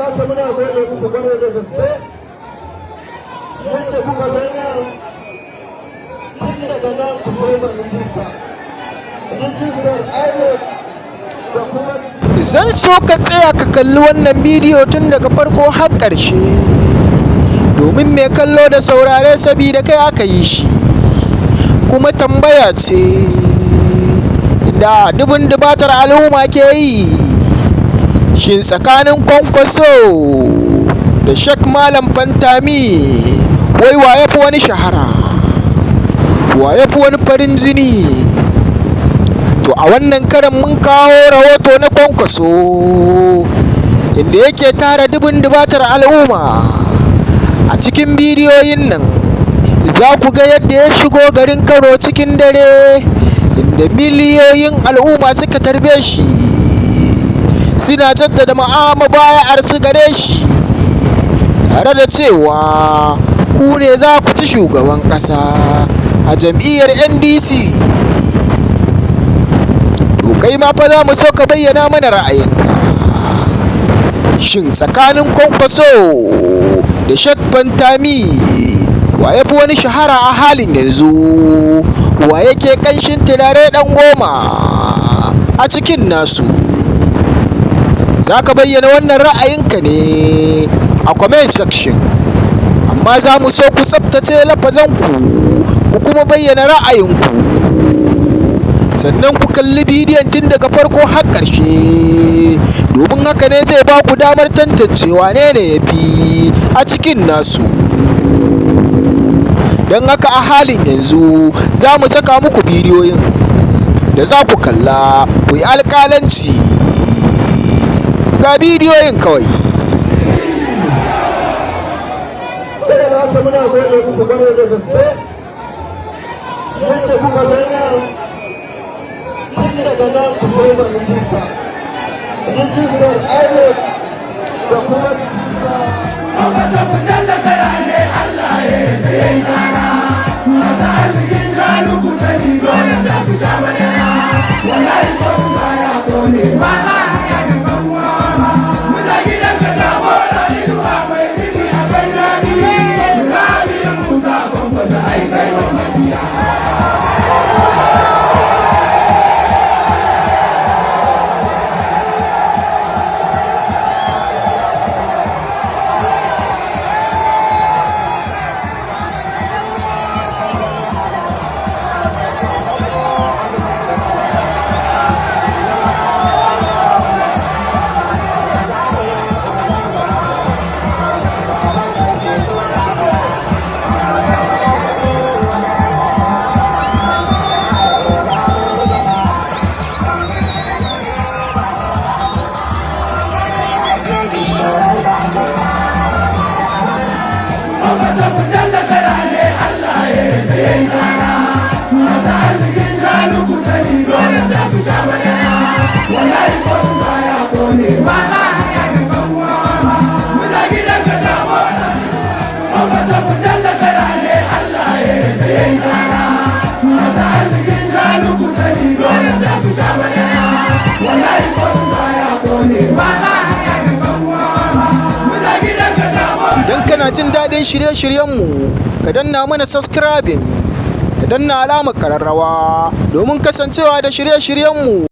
Haka muna gode muku kwarai da gaske yadda kuka gana tun daga nan ku soma rijista, rijistar INEC da kuma Zan so ka tsaya ka kalli wannan bidiyo tun daga farko har ƙarshe, domin mai kallo da saurare, sabida kai aka yi shi. Kuma tambaya ce da dubun dubatar al'umma ke yi: shin tsakanin Kwankwaso da Sheikh Malam Pantami, wai wa ya fi wani shahara, wa ya fi wani farin jini? To, a wannan karan mun kawo rahoto na Kwankwaso inda yake tara dubun dubatar al'umma. A cikin bidiyoyin nan za ku ga yadda ya shigo garin Kano cikin dare, inda miliyoyin al'umma suka tarbe shi, suna jaddada mubaya'ar su gare shi, tare da cewa ku ne za ku ci shugaban ƙasa a jam'iyyar NDC. To, kai ma fa za mu so ka bayyana mana ra'ayinka: shin tsakanin Kwankwaso da Sheikh Pantami, wa ya fi wani shahara a halin yanzu? Wa yake ƙanshin turare ɗan goma a cikin nasu? Za ka bayyana wannan ra'ayinka ne a comment section, amma za mu so ku tsabtace lafazanku, ku kuma bayyana ra'ayinku, sannan ku kalli bidiyon tun daga farko har ƙarshe, domin haka ne zai ba ku damar tantance wane ne ya fi a cikin nasu. Don haka a halin yanzu za mu saka muku bidiyoyin da za ku kalla ku yi alƙalanci. Ga bidiyoyin kawai. Saboda haka muna gode muku kwarai da gaske yadda kuka gana tun daga nan ku soma rijista, rijistar INEC da kuma rijista. Allah ya yi tsara masu arzikin shanu, ku sani dole za su sha madara. Wallahi ko su baya kone ba za a iya da kanwa. Muna gidan ka jagora, inuwa mai mini akwai daɗi. Rabi'u Musa Kwankwaso, ai kai wa mabiya. Kwankwaso fitar da karane, Allah ya yi tsara masu arzikin shanu, ku sani dole za su sha madara. Wallahi ko su baya kone ba za a iya da kanwa. Muna gidan ka jagora, Kwankwaso fitar da karane, Allah ya yi tsara masu arzikin shanu, ku sani dole za su sha madara. Wallahi ko su baya kone ba za a iya da kanwa. Muna gidan ka jagora. Idan kana jin daɗin shirye-shiryenmu, ka danna mana subscribing, ka danna alamar ƙararrawa domin kasancewa da shirye-shiryenmu.